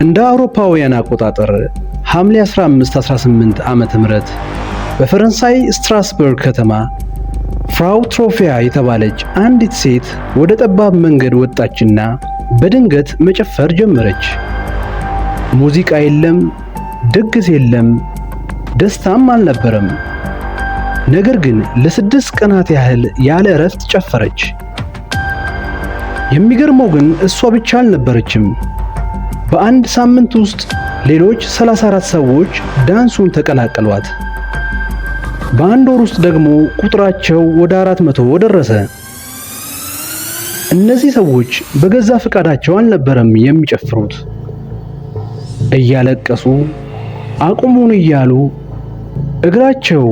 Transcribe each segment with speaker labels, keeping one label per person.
Speaker 1: እንደ አውሮፓውያን አቆጣጠር ሐምሌ 15 18 ዓመተ ምህረት በፈረንሳይ ስትራስበርግ ከተማ ፍራው ትሮፊያ የተባለች አንዲት ሴት ወደ ጠባብ መንገድ ወጣችና በድንገት መጨፈር ጀመረች። ሙዚቃ የለም፣ ድግስ የለም፣ ደስታም አልነበረም። ነገር ግን ለ6 ቀናት ያህል ያለ እረፍት ጨፈረች። የሚገርመው ግን እሷ ብቻ አልነበረችም። በአንድ ሳምንት ውስጥ ሌሎች 34 ሰዎች ዳንሱን ተቀላቀሏት። በአንድ ወር ውስጥ ደግሞ ቁጥራቸው ወደ 400 ደረሰ። እነዚህ ሰዎች በገዛ ፈቃዳቸው አልነበረም የሚጨፍሩት። እያለቀሱ፣ አቁሙን እያሉ፣ እግራቸው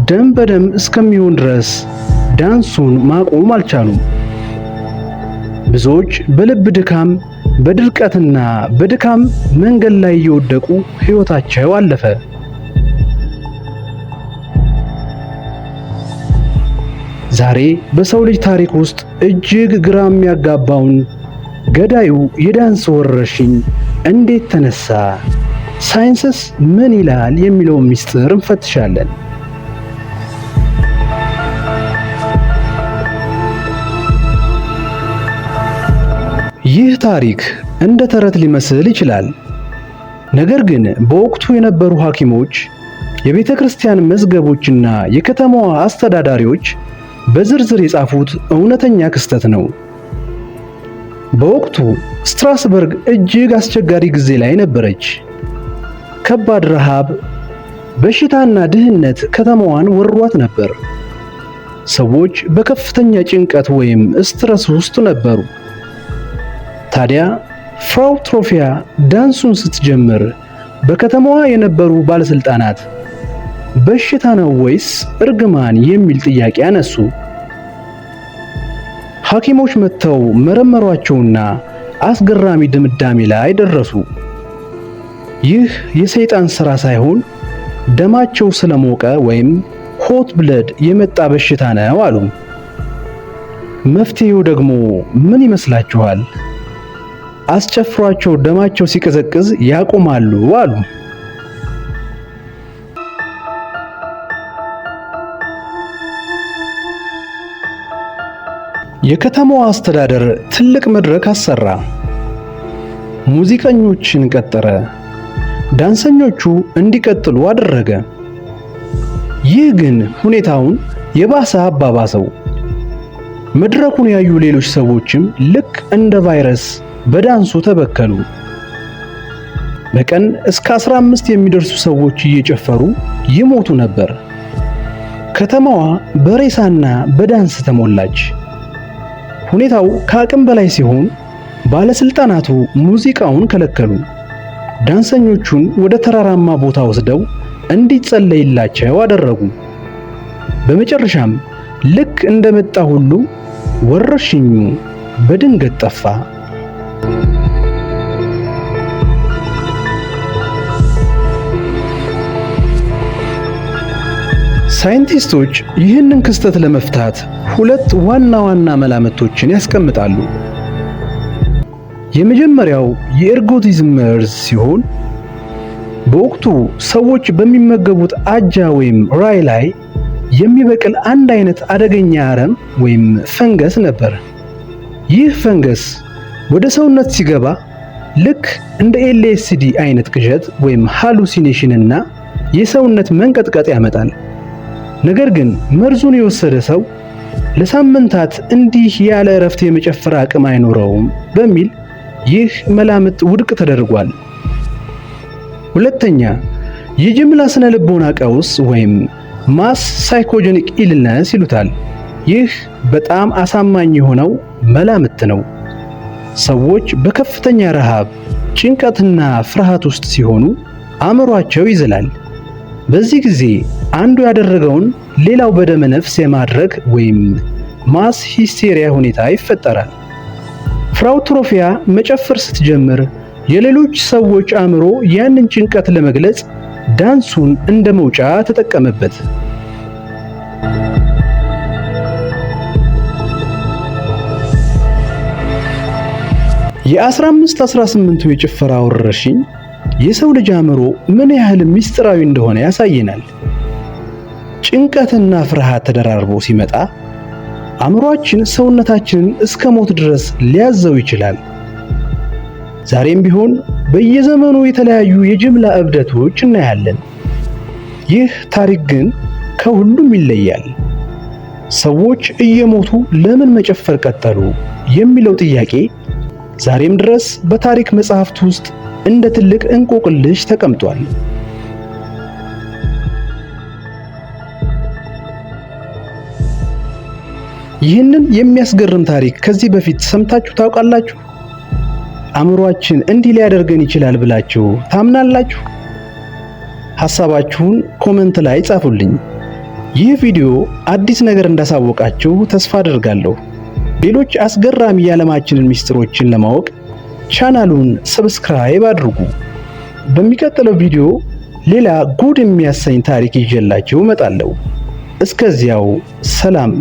Speaker 1: ደም በደም እስከሚሆን ድረስ ዳንሱን ማቆም አልቻሉም። ብዙዎች በልብ ድካም፣ በድርቀትና በድካም መንገድ ላይ እየወደቁ ሕይወታቸው አለፈ። ዛሬ በሰው ልጅ ታሪክ ውስጥ እጅግ ግራ የሚያጋባውን ገዳዩ የዳንስ ወረርሽኝ እንዴት ተነሳ፣ ሳይንስስ ምን ይላል የሚለውን ምስጢር እንፈትሻለን። ይህ ታሪክ እንደ ተረት ሊመስል ይችላል። ነገር ግን በወቅቱ የነበሩ ሐኪሞች፣ የቤተ ክርስቲያን መዝገቦችና የከተማዋ አስተዳዳሪዎች በዝርዝር የጻፉት እውነተኛ ክስተት ነው። በወቅቱ ስትራስበርግ እጅግ አስቸጋሪ ጊዜ ላይ ነበረች። ከባድ ረሃብ፣ በሽታና ድህነት ከተማዋን ወሯት ነበር። ሰዎች በከፍተኛ ጭንቀት ወይም stress ውስጥ ነበሩ። ታዲያ ፍራው ትሮፊያ ዳንሱን ስትጀምር በከተማዋ የነበሩ ባለስልጣናት በሽታ ነው ወይስ እርግማን የሚል ጥያቄ አነሱ። ሐኪሞች መጥተው መረመሯቸውና አስገራሚ ድምዳሜ ላይ ደረሱ። ይህ የሰይጣን ሥራ ሳይሆን ደማቸው ስለሞቀ ወይም hot blood የመጣ በሽታ ነው አሉ። መፍትሄው ደግሞ ምን ይመስላችኋል? አስጨፍሯቸው ደማቸው ሲቀዘቅዝ ያቆማሉ አሉ። የከተማዋ አስተዳደር ትልቅ መድረክ አሰራ። ሙዚቀኞችን ቀጠረ። ዳንሰኞቹ እንዲቀጥሉ አደረገ። ይህ ግን ሁኔታውን የባሰ አባባሰው። መድረኩን ያዩ ሌሎች ሰዎችም ልክ እንደ ቫይረስ በዳንሱ ተበከሉ። በቀን እስከ 15 የሚደርሱ ሰዎች እየጨፈሩ ይሞቱ ነበር። ከተማዋ በሬሳና በዳንስ ተሞላች። ሁኔታው ከአቅም በላይ ሲሆን ባለስልጣናቱ ሙዚቃውን ከለከሉ። ዳንሰኞቹን ወደ ተራራማ ቦታ ወስደው እንዲጸለይላቸው አደረጉ። በመጨረሻም ልክ እንደመጣ ሁሉ ወረርሽኙ በድንገት ጠፋ። ሳይንቲስቶች ይህንን ክስተት ለመፍታት ሁለት ዋና ዋና መላምቶችን ያስቀምጣሉ። የመጀመሪያው የ ergotism መርዝ ሲሆን በወቅቱ ሰዎች በሚመገቡት አጃ ወይም rye ላይ የሚበቅል አንድ አይነት አደገኛ አረም ወይም ፈንገስ ነበር። ይህ ፈንገስ ወደ ሰውነት ሲገባ ልክ እንደ LSD አይነት ቅዠት ወይም hallucination እና የሰውነት መንቀጥቀጥ ያመጣል። ነገር ግን መርዙን የወሰደ ሰው ለሳምንታት እንዲህ ያለ እረፍት የመጨፈር አቅም አይኖረውም በሚል ይህ መላምት ውድቅ ተደርጓል። ሁለተኛ፣ የጅምላ ስነ ልቦና ቀውስ ወይም mass psychogenic illness ይሉታል። ይህ በጣም አሳማኝ የሆነው መላምት ነው። ሰዎች በከፍተኛ ረሃብ፣ ጭንቀትና ፍርሃት ውስጥ ሲሆኑ አእምሯቸው ይዝላል። በዚህ ጊዜ አንዱ ያደረገውን ሌላው በደመ ነፍስ የማድረግ ወይም mass hysteria ሁኔታ ይፈጠራል። ፍራው ትሮፊያ መጨፈር ስትጀምር የሌሎች ሰዎች አእምሮ ያንን ጭንቀት ለመግለጽ ዳንሱን እንደ መውጫ ተጠቀመበት። የ1518ቱ የጭፈራ ወረርሽኝ የሰው ልጅ አእምሮ ምን ያህል ምስጢራዊ እንደሆነ ያሳየናል። ጭንቀትና ፍርሃት ተደራርቦ ሲመጣ አእምሮአችን ሰውነታችንን እስከ ሞት ድረስ ሊያዘው ይችላል። ዛሬም ቢሆን በየዘመኑ የተለያዩ የጅምላ እብደቶች እናያለን። ይህ ታሪክ ግን ከሁሉም ይለያል። ሰዎች እየሞቱ ለምን መጨፈር ቀጠሉ የሚለው ጥያቄ ዛሬም ድረስ በታሪክ መጽሐፍት ውስጥ እንደ ትልቅ እንቆቅልሽ ተቀምጧል። ይህንን የሚያስገርም ታሪክ ከዚህ በፊት ሰምታችሁ ታውቃላችሁ? አእምሯችን እንዲህ ሊያደርገን ይችላል ብላችሁ ታምናላችሁ? ሐሳባችሁን comment ላይ ጻፉልኝ። ይህ ቪዲዮ አዲስ ነገር እንዳሳወቃችሁ ተስፋ አደርጋለሁ። ሌሎች አስገራሚ የዓለማችንን ምስጢሮችን ለማወቅ ቻናሉን subscribe አድርጉ። በሚቀጥለው ቪዲዮ ሌላ ጉድ የሚያሰኝ ታሪክ ይዤላችሁ እመጣለሁ። እስከዚያው ሰላም።